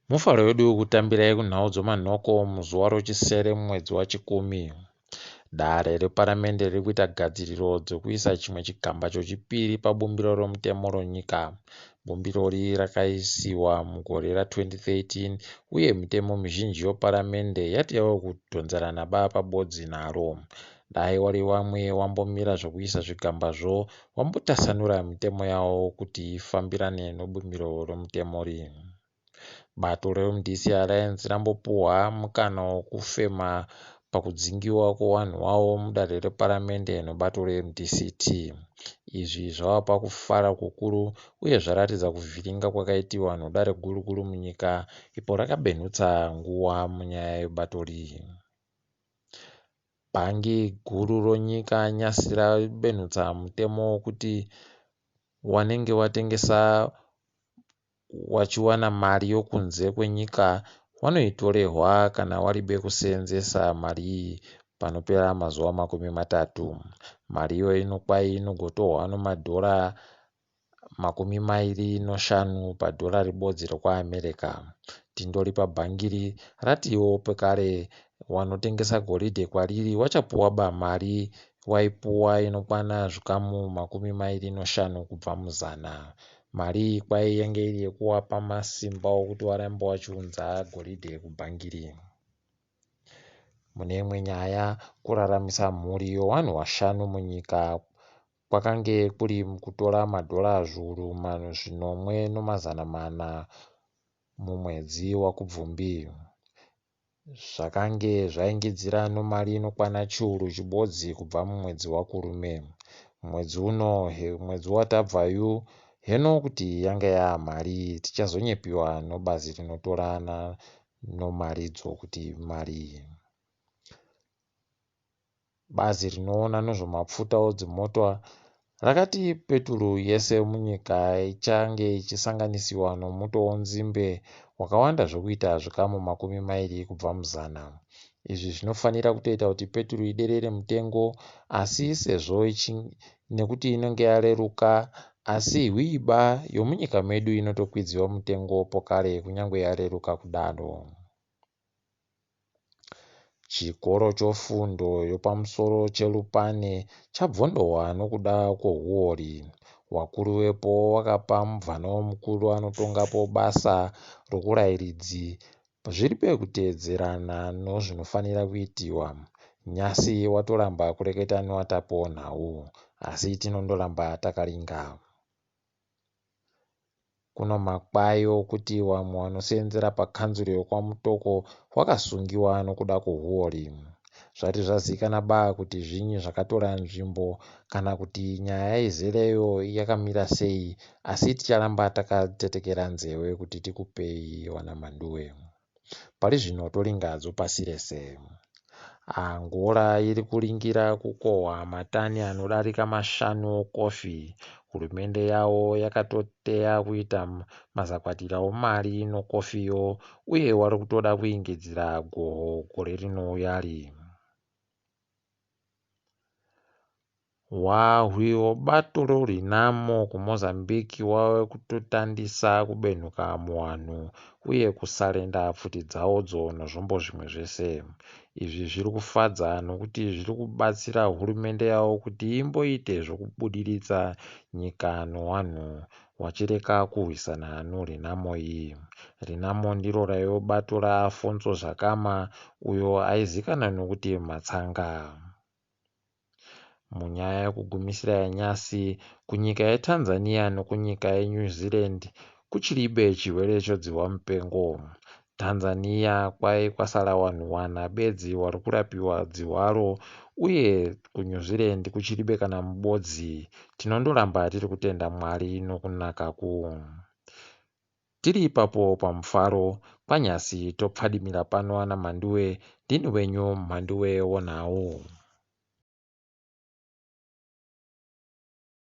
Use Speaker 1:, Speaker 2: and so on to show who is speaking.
Speaker 1: Mufaro wedu kutambirai kunhau dzomanhoko muzuva rochisere mumwedzi waChikumi. Dare reparamende riri kuita gadziriro dzekuisa chimwe chigamba chochipiri pabumbiro romutemo ronyika. Bumbiro iri rakaisiwa mugore ra2013 uye mitemo mizhinji yeparamende yati yave kudhonzerana pabodzi naro. Dai wari wamwe wambomira zvokuisa zvigambazvo wambotasanura mitemo yawo kuti ifambirane nebumbiro romutemo iri. Bato reMDC Alliance rambopuhwa mukana wokufema pakudzingiwa kwevanhu vavo mudare reparamende nebato reMDCT. Izvi zvavapa kufara kukuru uye zvaratidza kuvhiringa kwakaitiwa nedare guru guru munyika ipo rakabenhutsa nguva munyaya yebato iri. Bhangi guru renyika nhasi rabenhutsa mutemo wekuti wanenge watengesa wachiwana mari yokunze kwenyika wanoitorerwa kana waribe kuseenzesa mari iyi panopera mazuva 30. Mari iyoyo inokwai inogotorwa nemadhora 25 padhora ribodzi rekuAmerica. Tindori pabhangiri ratiwo pekare wanotengesa goridhe kwariri wachapuwa ba mari waipuwa inokwana zvikamu 25 kubva muzana. Mari iyi kwai yange iri yekuvapa masimba okuti varambe vachiunza goridhe kubhangiri. Mune imwe nyaya, kuraramisa mhuri yevanhu vashanu munyika kwakange kuri kutora madhora zviuru zvinomwe nemazana mana mumwedzi waKubvumbi. Zvakange zvaingidzira nemari inokwana chiuru chibodzi kubva mumwedzi waKurume. Mwedzi uno, mwedzi watabvayu, heno kuti yanga yaamarii tichazonyepiwa nebazi rinotorana nomaridzo kuti imarii. Bazi rinoona nezvemapfuta edzimota rakati peturu yese munyika ichange ichisanganisiwa nomuto wenzimbe wakawanda zvokuita zvikamu 20 kubva muzana. Izvi zvinofanira kutoita kuti peturu iderere mutengo asi sezvo nekuti inenge yareruka asi hwiba yomunyika medu inotokwidziwa mutengo pokare kunyange yareruka kudaro. Chikoro chofundo yepamusoro cheLupane chabvondohwa nokuda kwehuori. Wakuru wepo wakapa mubvana womukuru anotongapo basa rokurairidzi zviri kuteedzerana nozvinofanira kuitiwa. Nhasi watoramba kureketa newatapi wenhau asi tinondoramba takaringa. Kuno makwai okuti vamwe vanoseenzera pakanzuru yekwaMutoko vakasungiwa nokuda kwehuori. Zvati zvazikana ba kuti zvinyi zvakatora nzvimbo kana kuti nyaya izereyo yakamira sei asi ticharamba takatetekera nzeve kuti tikupei vanaMhanduwe. Pari zvino toringa dzopasi rese. Angola iri kuringira kukohwa matani anodarika mashanu ekofi. Hurumende yavo yakatoteya kuita mazakwatira omari nokofiyo uye wari kutoda kuingidzira goho gore rinouyari. Wahwi webato reRenamo kuMozambique wave kutotandisa kubenhuka muwanhu uye kusarenda pfuti dzawodzo nezvombo zvimwe zvese. Izvi zviri kufadza nokuti zviri kubatsira hurumende yavo kuti imboite zvokubudiritsa nyika newanhu wachireka kurwisana noRenamo iyi. Renamo ndiro raive bato raAfonso Dhlakama uyo aizikanwa nokuti Matsanga. Munyaya yekugumisira yanyasi, kunyika yeTanzania nokunyika yeNew Zealand kuchiribe chirwere chedzihwa mupengo. Tanzania kwai kwasara vanhu vana bedzi vari kurapiwa dzihwaro uye kuNew Zealand kuchiribe kana mubodzi. Tinondoramba tiri kutenda Mwari nokunakaku. Tiri ipapo pamufaro kwanyasi topfadimira pano ana Mhanduwe ndini wenyu Mhanduwe wonhau.